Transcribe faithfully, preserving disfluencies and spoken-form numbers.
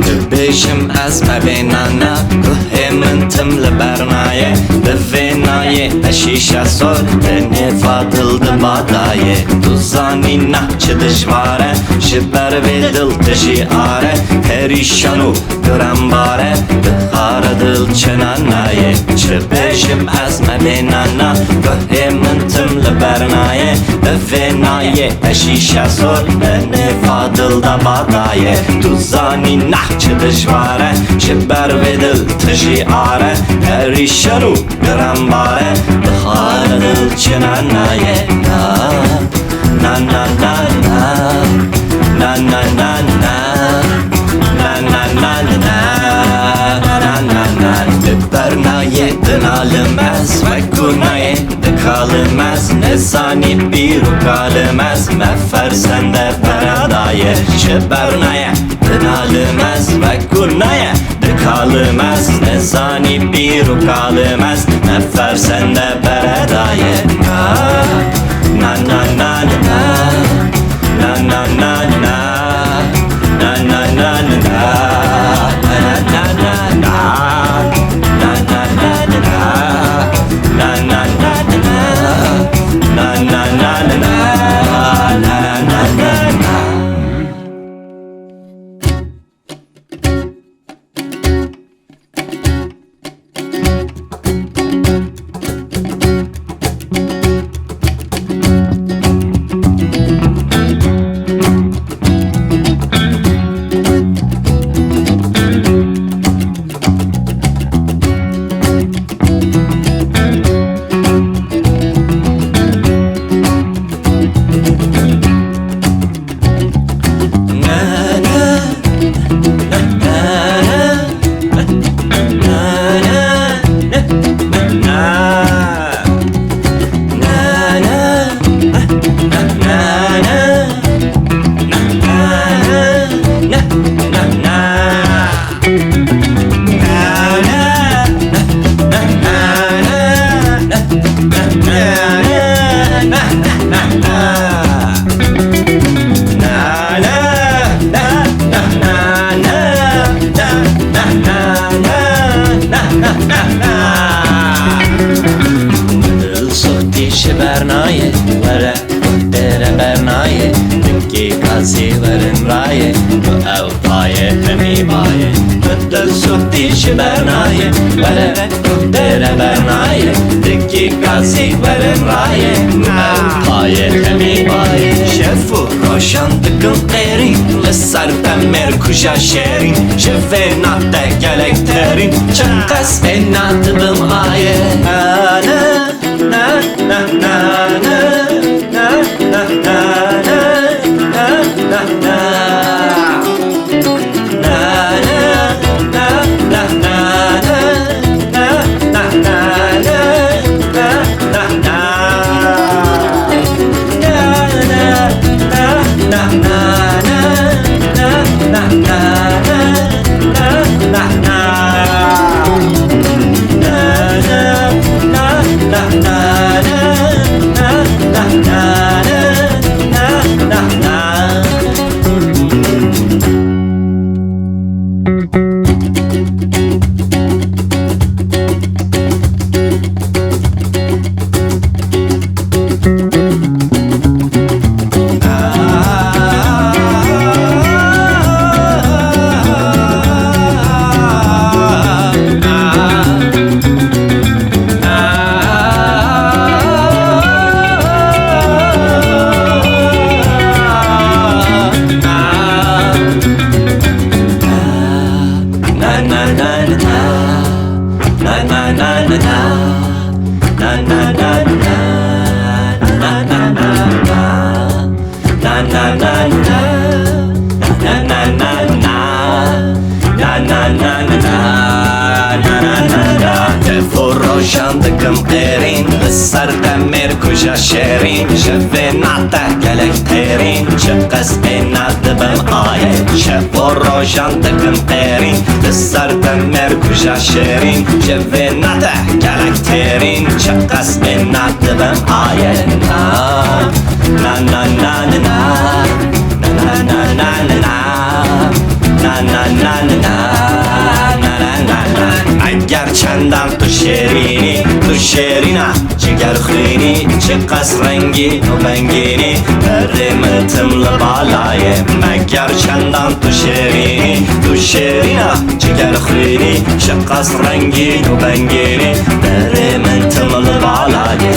Dibêjim ez me bê nana, guhê min tim li ber nayê. Bi vê nayê ez şîşe sor, tenê Fadil di ba dayê. Tu zanî nah çi dijwar e, ji ber vê dil tu jî are. Perîşan û Guran bare, bixare dil çi nana ye. Çi bêjim ez me bê nana, guhê min tim li ber nayê. Bi vê nayê ez şîşe sor, tenê Fadil de ba dayê. Tu zanî nah çi dijwar e, ji ber vê dil tu jî are. Perîşan û guran bare, bixare dil çi nana ye. Na, na, na, na, na. Na, na, na, na, na. Na, na, na, na. Na, na, na. Di ber nayê dinalim ez, wek ku nayê dikalim ez. Nezanî pîr û kalim ez, me fersende bera dayê. Ji ber nayê dinalim ez, wek ku nayê dikalim ez. Nezanî pîr û kalim ez, me fersende bera dayê. Na, na, na, na, na. Na, na, na, na. Na, na, na, na. Dil sohtî ji ber nayê, were, tere ber nayê, dikê gazê werin rayê, tu ew payê hemî bayê. Tu dil sohtî ji ber nayê, were, tere ber nayê, dikê gazê werin rayê, tu ew payê hemî bayê. Şev û rojan dikim qêrîn, li ser demêr kuja şêrîn, ji vê nate gelek terîn, çi qes ê nadibim ayê. Na, na, na, na. Dev û rojan dikim qêrîn, li ser demêr kuja şêrîn, ji vê nate gelek têrîn, çi qes ê nadibim ayê. Bo rojan dikim qêrîn, li ser demêr kuja şêrîn, ji vê nade gelek têrîn, çiqas ê nadibim ayê. Na, na, na, na, na, na. Na, na, na, na, na. Na, na, na, na, na, na, na, na, na. Eger çendan tu şêrînî, tu şêrîna, ciger xwînî, çiqas rengîn û bengînî, berê min tim li balayê. Meger çendan tu şêrînî, tu şêrîna, ciger xwînî, çiqas rengîn û bengînî, berê min tim li balayê.